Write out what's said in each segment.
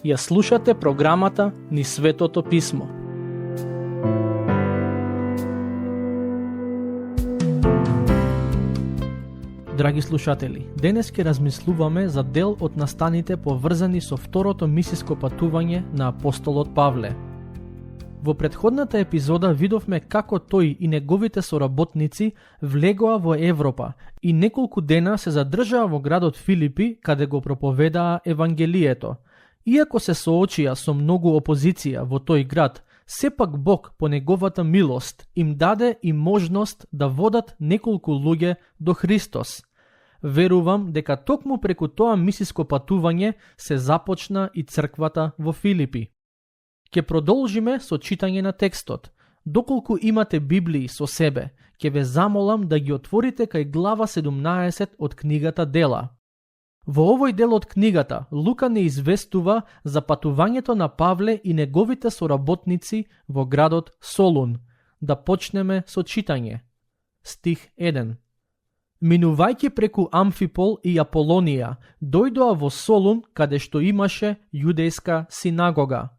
Ја слушате програмата Низ Светото Писмо. Драги слушатели, денес ќе размислуваме за дел од настаните поврзани со второто мисиско патување на апостолот Павле. Во претходната епизода видовме како тој и неговите соработници влегоа во Европа и неколку дена се задржаа во градот Филипи, каде го проповедаа Евангелието. Иако се соочија со многу опозиција во тој град, сепак Бог по неговата милост им даде и можност да водат неколку луѓе до Христос. Верувам дека токму преку тоа мисиско патување се започна и црквата во Филипи. Ке продолжиме со читање на текстот. Доколку имате Библии со себе, ќе ве замолам да ги отворите кај глава 17 од книгата Дела. Во овој дел од книгата, Лука не известува за патувањето на Павле и неговите соработници во градот Солун. Да почнеме со читање. Стих 1. Минувајќи преку Амфипол и Аполонија, дојдоа во Солун, каде што имаше јудејска синагога.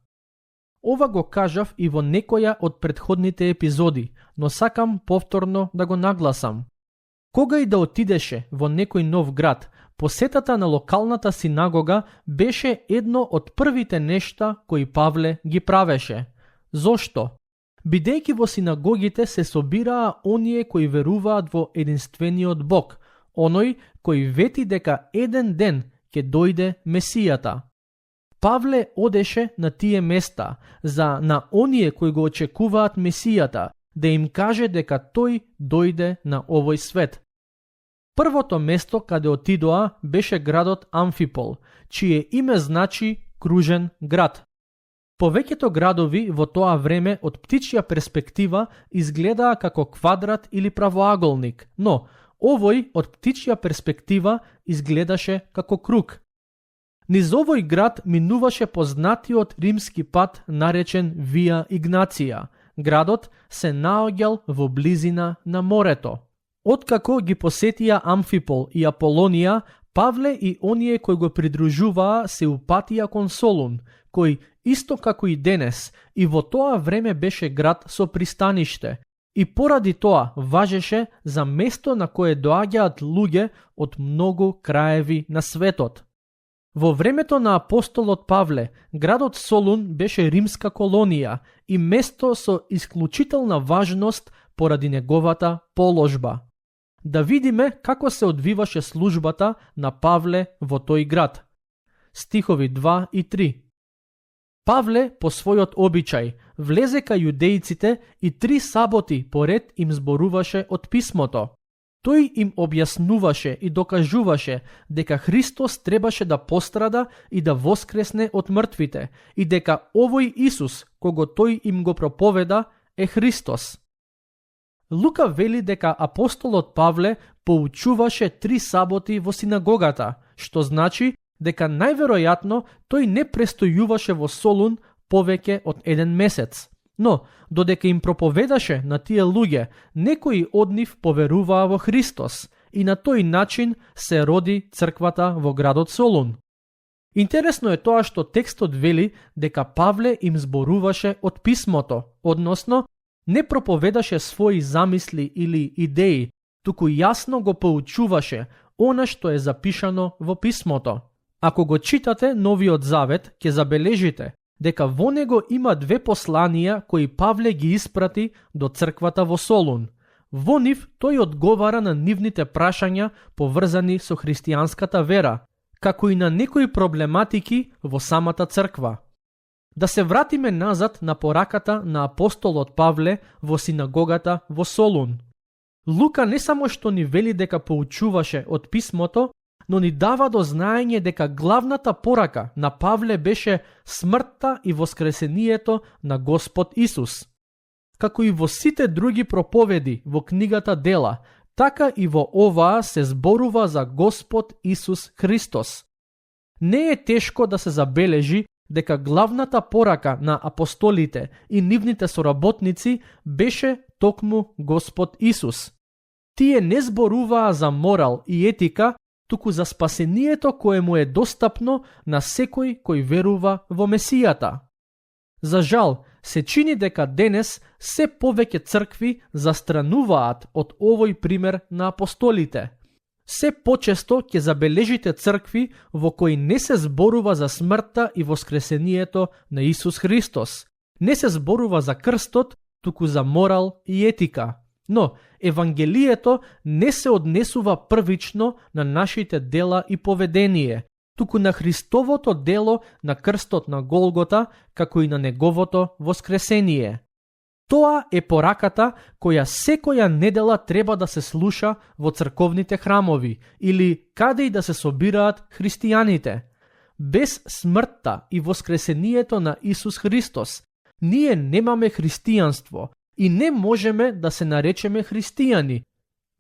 Ова го кажав и во некоја од претходните епизоди, но сакам повторно да го нагласам. Кога и да отидеше во некој нов град, посетата на локалната синагога беше едно од првите нешта кои Павле ги правеше. Зошто? Бидејќи во синагогите се собираа оние кои веруваат во единствениот Бог, оној кој вети дека еден ден ќе дојде Месијата. Павле одеше на тие места за на оние кои го очекуваат Месијата, да им каже дека тој дојде на овој свет. Првото место каде отидоа беше градот Амфипол, чие име значи кружен град. Повеќето градови во тоа време од птичја перспектива изгледаа како квадрат или правоаголник, но овој од птичја перспектива изгледаше како круг. Низ овој град минуваше познатиот римски пат наречен Вија Игнација. Градот се наоѓал во близина на морето. Откако ги посетија Амфипол и Аполонија, Павле и оние кои го придружуваа се упатија кон Солун, кој исто како и денес и во тоа време беше град со пристаниште, и поради тоа важеше за место на кое доаѓаат луѓе од многу краеви на светот. Во времето на апостолот Павле, градот Солун беше римска колонија и место со исклучителна важност поради неговата положба. Да видиме како се одвиваше службата на Павле во тој град. Стихови 2 и 3. Павле, по својот обичај, влезе кај јудејците и 3 саботи поред им зборуваше од писмото. Тој им објаснуваше и докажуваше дека Христос требаше да пострада и да воскресне од мртвите и дека овој Исус, кого тој им го проповеда, е Христос. Лука вели дека апостолот Павле поучуваше 3 саботи во синагогата, што значи дека најверојатно тој не престојуваше во Солун повеќе од 1 месец. Но, додека им проповедаше на тие луѓе, некои од нив поверуваа во Христос и на тој начин се роди црквата во градот Солун. Интересно е тоа што текстот вели дека Павле им зборуваше од писмото, односно не проповедаше своји замисли или идеи, туку јасно го поучуваше она што е запишано во писмото. Ако го читате Новиот Завет, ќе забележите дека во него има 2 посланија кои Павле ги испрати до црквата во Солун. Во нив тој одговара на нивните прашања поврзани со христијанската вера, како и на некои проблематики во самата црква. Да се вратиме назад на пораката на апостолот Павле во синагогата во Солун. Лука не само што ни вели дека поучуваше од писмото, но ни дава до знаење дека главната порака на Павле беше смртта и воскресението на Господ Исус. Како и во сите други проповеди во книгата Дела, така и во оваа се зборува за Господ Исус Христос. Не е тешко да се забележи дека главната порака на апостолите и нивните соработници беше токму Господ Исус. Тие не зборуваа за морал и етика, туку за спасението кое му е достапно на секој кој верува во Месијата. За жал, се чини дека денес се повеќе цркви застрануваат од овој пример на апостолите. Се почесто ќе забележите цркви во кои не се зборува за смртта и воскресението на Исус Христос. Не се зборува за крстот, туку за морал и етика. Но Евангелието не се однесува првично на нашите дела и поведение, туку на Христовото дело на крстот на Голгота, како и на неговото воскресение. Тоа е пораката која секоја недела треба да се слуша во црковните храмови или каде и да се собираат христијаните. Без смртта и воскресението на Исус Христос, ние немаме христијанство и не можеме да се наречеме христијани,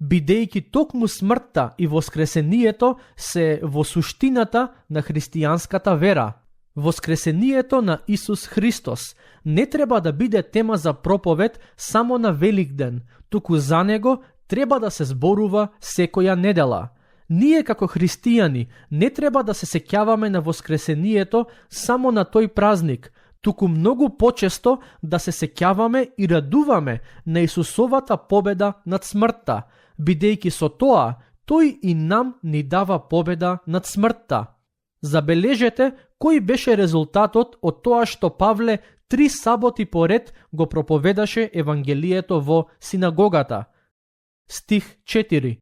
бидејќи токму смртта и воскресението се во суштината на христијанската вера. Воскресението на Исус Христос не треба да биде тема за проповед само на Великден, туку за него треба да се зборува секоја недела. Ние како христијани не треба да се сеќаваме на воскресението само на тој празник, туку многу почесто да се сеќаваме и радуваме на Исусовата победа над смртта, бидејќи со тоа тој и нам ни дава победа над смртта. Забележете кој беше резултатот од тоа што Павле 3 саботи поред го проповедаше Евангелието во синагогата. Стих 4.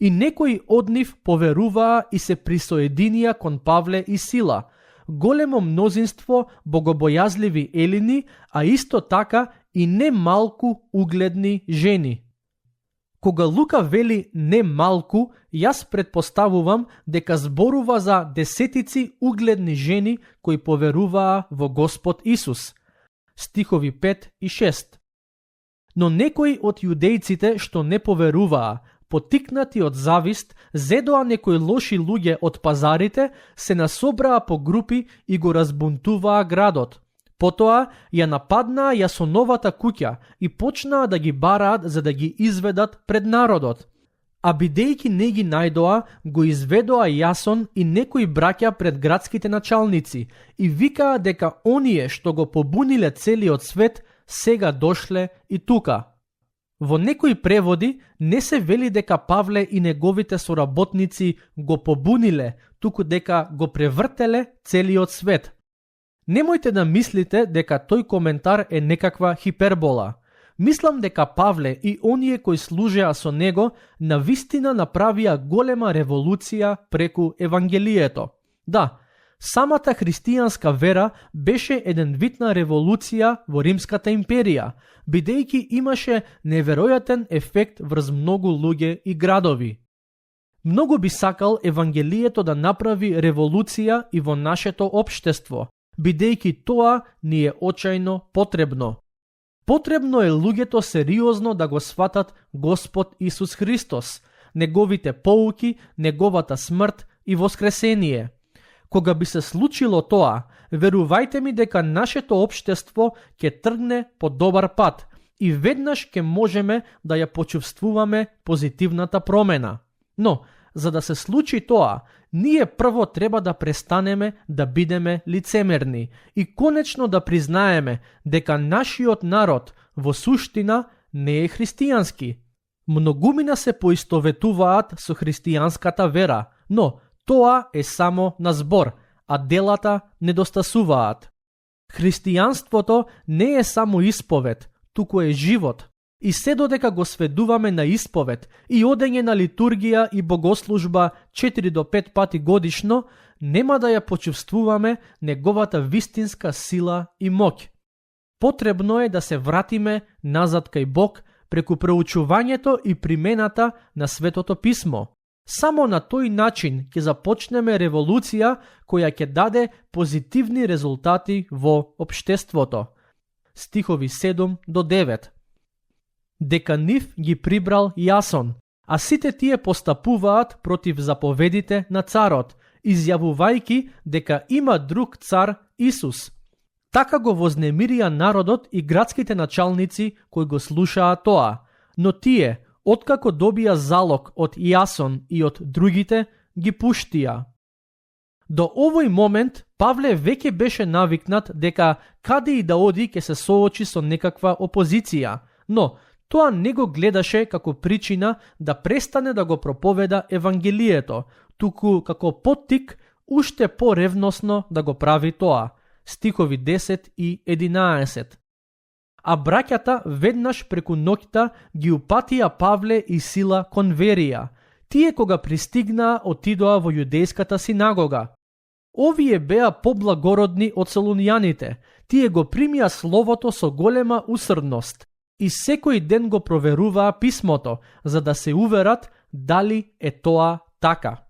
И некои од нив поверуваа и се присоединија кон Павле и Сила, големо мнозинство богобојазливи елини, а исто така и не малку угледни жени. Кога Лука вели не малку, јас предпоставувам дека зборува за десетици угледни жени кои поверуваа во Господ Исус. Стихови 5 и 6. Но некои од јудејците што не поверуваа, потикнати од завист, зедоа некои лоши луѓе од пазарите, се насобраа по групи и го разбунтуваа градот. Потоа ја нападнаа Јасоновата куќа и почнаа да ги бараат за да ги изведат пред народот. А бидејќи не ги најдоа, го изведоа Јасон и некои браќа пред градските началници и викаа дека оние што го побуниле целиот свет сега дошле и тука. Во некои преводи не се вели дека Павле и неговите соработници го побуниле, туку дека го превртеле целиот свет. Немојте да мислите дека тој коментар е некаква хипербола. Мислам дека Павле и оние кои служеа со него навистина направија голема револуција преку Евангелието. Да, самата христијанска вера беше еден вид на револуција во Римската империја, бидејќи имаше неверојатен ефект врз многу луѓе и градови. Многу би сакал Евангелието да направи револуција и во нашето општество, бидејќи тоа ни е очајно потребно. Потребно е луѓето сериозно да го сватат Господ Исус Христос, неговите поуки, неговата смрт и воскресение. Кога би се случило тоа, верувајте ми дека нашето општество ќе тргне по добар пат и веднаш ќе можеме да ја почувствуваме позитивната промена. Но, за да се случи тоа, ние прво треба да престанеме да бидеме лицемерни и конечно да признаеме дека нашиот народ во суштина не е христијански. Многумина се поистоветуваат со христијанската вера, но тоа е само на збор, а делата недостасуваат. Христијанството не е само исповед, туку е живот. И се додека го сведуваме на исповед и одење на литургија и богослужба 4 до 5 пати годишно, нема да ја почувствуваме неговата вистинска сила и моќ. Потребно е да се вратиме назад кај Бог преку проучувањето и примената на Светото Писмо. Само на тој начин ќе започнеме револуција која ќе даде позитивни резултати во општеството. Стихови 7 до 9. Дека нив ги прибрал Јасон, а сите тие постапуваат против заповедите на царот, изјавувајќи дека има друг цар Исус. Така го вознемирија народот и градските началници кои го слушаа тоа, но тие, откако добија залог од Јасон и од другите, ги пуштија. До овој момент Павле веќе беше навикнат дека каде и да оди ќе се соочи со некаква опозиција, но тоа не го гледаше како причина да престане да го проповеда Евангелието, туку како поттик уште поревносно да го прави тоа. Стихови 10 и 11. А браќата веднаш преку ноќта ги упатија Павле и Сила кон Верија. Тие кога пристигнаа отидоа во јудејската синагога. Овие беа поблагородни од солуњаните. Тие го примија словото со голема усрдност и секој ден го проверуваа писмото, за да се уверат дали е тоа така.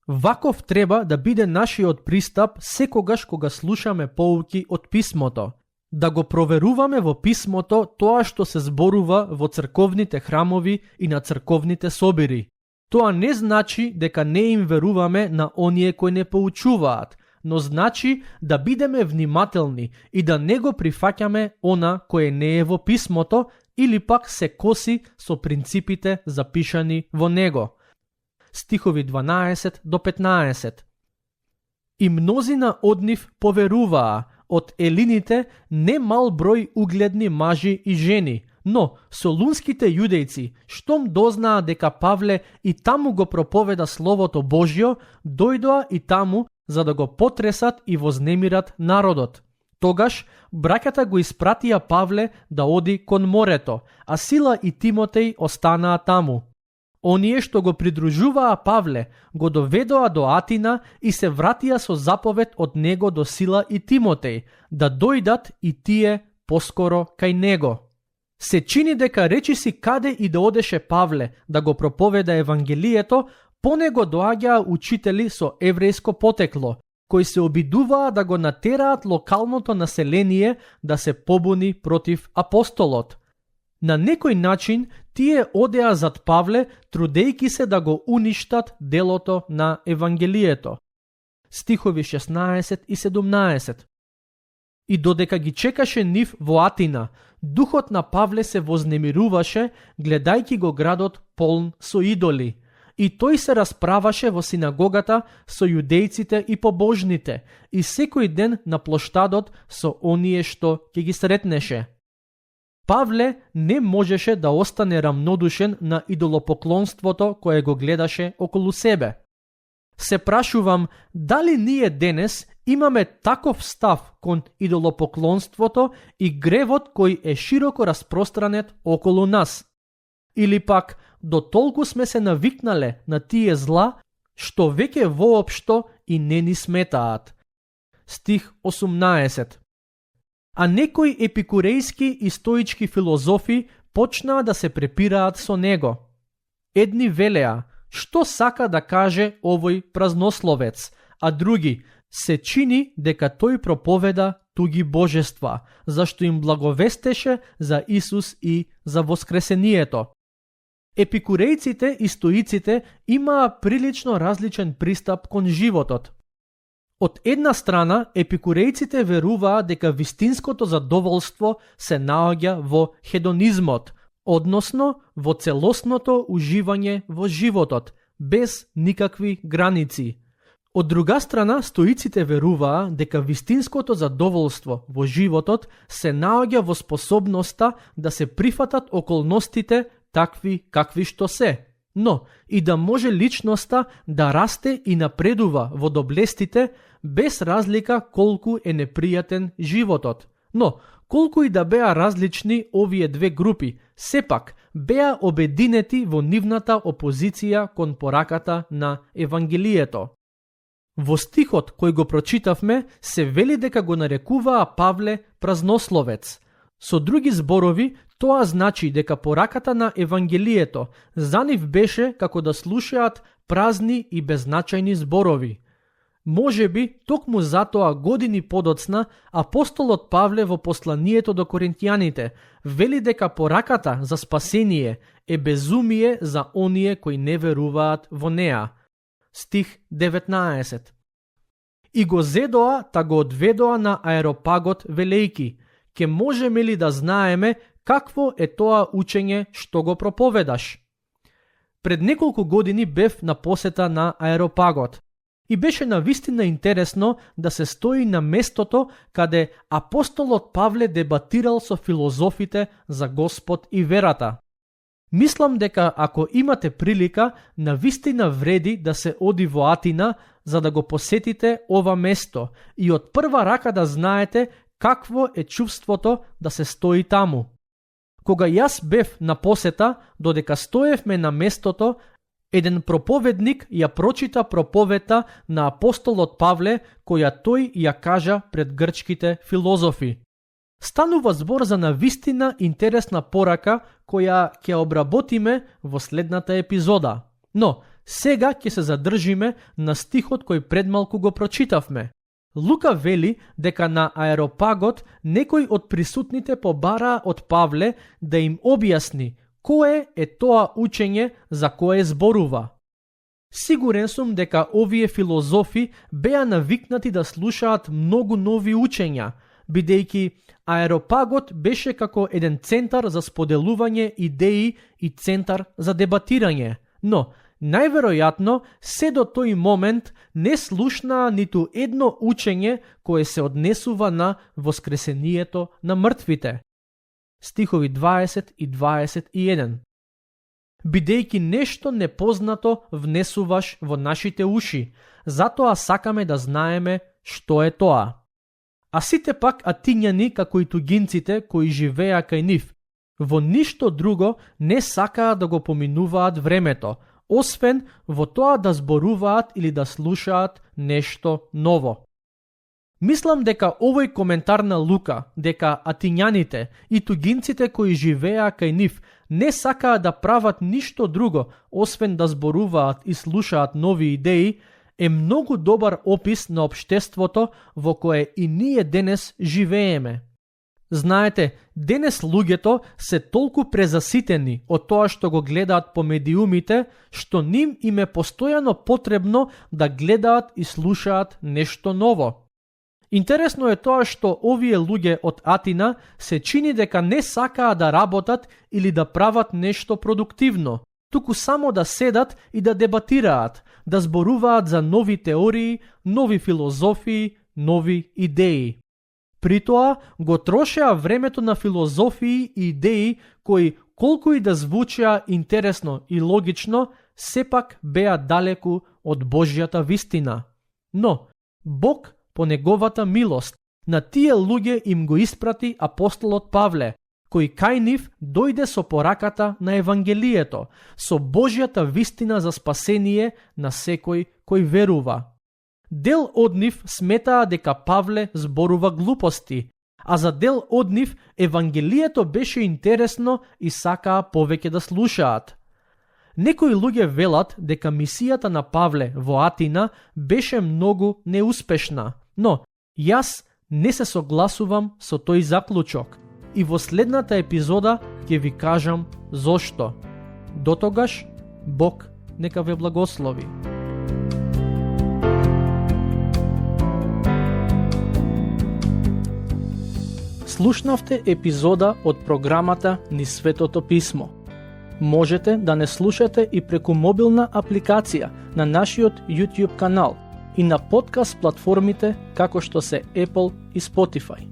Ваков треба да биде нашиот пристап секогаш кога слушаме поуки од писмото. Да го проверуваме во писмото тоа што се зборува во црковните храмови и на црковните собири. Тоа не значи дека не им веруваме на оние кои не поучуваат, но значи да бидеме внимателни и да не го прифаќаме она кое не е во писмото или пак се коси со принципите запишани во него. Стихови 12 до 15. И мнозина од нив поверуваа, од елините не мал број угледни мажи и жени, но солунските јудејци, штом дознаа дека Павле и таму го проповеда Словото Божјо, дојдоа и таму за да го потресат и вознемират народот. Тогаш браќата го испратија Павле да оди кон морето, а Сила и Тимотеј останаа таму. Оние што го придружуваа Павле го доведоа до Атина и се вратија со заповед од него до Сила и Тимотеј, да дојдат и тие поскоро кај него. Се чини дека речиси каде и да одеше Павле да го проповеда Евангелието, по него доаѓаа учители со еврејско потекло, кои се обидуваа да го натераат локалното население да се побуни против апостолот. На некој начин тие одеа зад Павле, трудејки се да го уништат делото на Евангелието. Стихови 16 и 17. И додека ги чекаше нив во Атина, духот на Павле се вознемируваше, гледајќи го градот полн со идоли. И тој се расправаше во синагогата со јудејците и побожните, и секој ден на плоштадот со оние што ќе ги сретнеше. Павле не можеше да остане рамнодушен на идолопоклонството кое го гледаше околу себе. Се прашувам, дали ние денес имаме таков став кон идолопоклонството и гревот кој е широко распространет околу нас? Или пак, до толку сме се навикнале на тие зла, што веќе воопшто и не ни сметаат. Стих 18. А некои епикурејски и стоички филозофи почнаа да се препираат со него. Едни велеа, што сака да каже овој празнословец, а други, се чини дека тој проповеда туги божества, зашто им благовестеше за Исус и за воскресението. Епикурејците и стоиците имаа прилично различен пристап кон животот. Од една страна, епикурејците веруваа дека вистинското задоволство се наоѓа во хедонизмот, односно во целосното уживање во животот, без никакви граници. Од друга страна, стоиците веруваа дека вистинското задоволство во животот се наоѓа во способноста да се прифатат околностите такви какви што се, но и да може личноста да расте и напредува во доблестите без разлика колку е непријатен животот. Но, колку и да беа различни овие две групи, сепак беа обединети во нивната опозиција кон пораката на Евангелието. Во стихот кој го прочитавме се вели дека го нарекуваа Павле празнословец. Со други зборови, тоа значи дека пораката на Евангелието за нив беше како да слушаат празни и беззначајни зборови. Можеби, токму затоа години подоцна, апостолот Павле во посланието до Коринтијаните вели дека пораката за спасение е безумие за оние кои не веруваат во неа. Стих 19. И го зедоа, та го одведоа на Аеропагот велејки: ке можеме ли да знаеме какво е тоа учење што го проповедаш. Пред неколку години бев на посета на Аеропагот и беше навистина интересно да се стои на местото каде апостолот Павле дебатирал со филозофите за Господ и верата. Мислам дека ако имате прилика, навистина вреди да се оди во Атина за да го посетите ова место и од прва рака да знаете какво е чувството да се стои таму. Кога јас бев на посета, додека стоевме на местото, еден проповедник ја прочита проповета на апостолот Павле, која тој ја кажа пред грчките филозофи. Станува збор за навистина интересна порака која ќе обработиме во следната епизода. Но, сега ќе се задржиме на стихот кој предмалку го прочитавме. Лука вели дека на Аеропагот некој од присутните побараа од Павле да им објасни кое е тоа учење за кое зборува. Сигурен сум дека овие филозофи беа навикнати да слушаат многу нови учења, бидејќи Аеропагот беше како еден центар за споделување идеи и центар за дебатирање, но најверојатно се до тој момент не слушнаа ниту едно учење кое се однесува на воскресението на мртвите. Стихови 20 и 21. Бидејќи нешто непознато внесуваш во нашите уши, затоа сакаме да знаеме што е тоа. А сите пак атињани како и тугинците кои живеа кај нив, во ништо друго не сакаа да го поминуваат времето, освен во тоа да зборуваат или да слушаат нешто ново. Мислам дека овој коментар на Лука, дека атињаните и тугинците кои живеа кај нив не сакаа да прават ништо друго, освен да зборуваат и слушаат нови идеи, е многу добар опис на општеството во кое и ние денес живееме. Знаете, денес луѓето се толку презаситени од тоа што го гледаат по медиумите, што ним им е постојано потребно да гледаат и слушаат нешто ново. Интересно е тоа што овие луѓе од Атина се чини дека не сакаа да работат или да прават нешто продуктивно, туку само да седат и да дебатираат, да зборуваат за нови теории, нови филозофии, нови идеи. При тоа го трошеа времето на филозофии и идеи кои, колку и да звучеа интересно и логично, сепак беа далеку од Божјата вистина. Но, Бог по неговата милост на тие луѓе им го испрати апостолот Павле, кој кај нив дојде со пораката на Евангелието, со Божјата вистина за спасение на секој кој верува. Дел од нив сметаа дека Павле зборува глупости, а за дел од нив Евангелието беше интересно и сакаа повеќе да слушаат. Некои луѓе велат дека мисијата на Павле во Атина беше многу неуспешна, но јас не се согласувам со тој заклучок и во следната епизода ќе ви кажам зошто. Дотогаш, Бог нека ве благослови. Слушнавте епизода од програмата Низ Светото Писмо. Можете да не слушате и преку мобилна апликација на нашиот YouTube канал и на подкаст платформите како што се Apple и Spotify.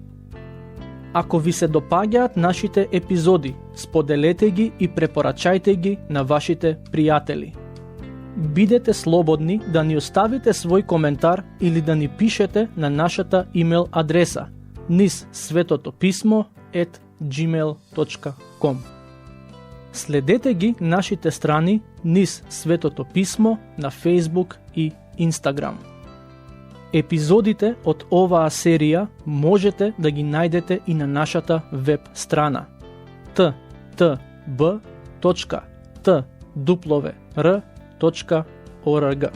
Ако ви се допаѓаат нашите епизоди, споделете ги и препорачајте ги на вашите пријатели. Бидете слободни да ни оставите свој коментар или да ни пишете на нашата имейл адреса nizsvetotopисmo@gmail.com. Следете ги нашите страни Низ Светото Писмо на Facebook и Instagram. Епизодите од оваа серија можете да ги најдете и на нашата веб страна ttb.twr.org.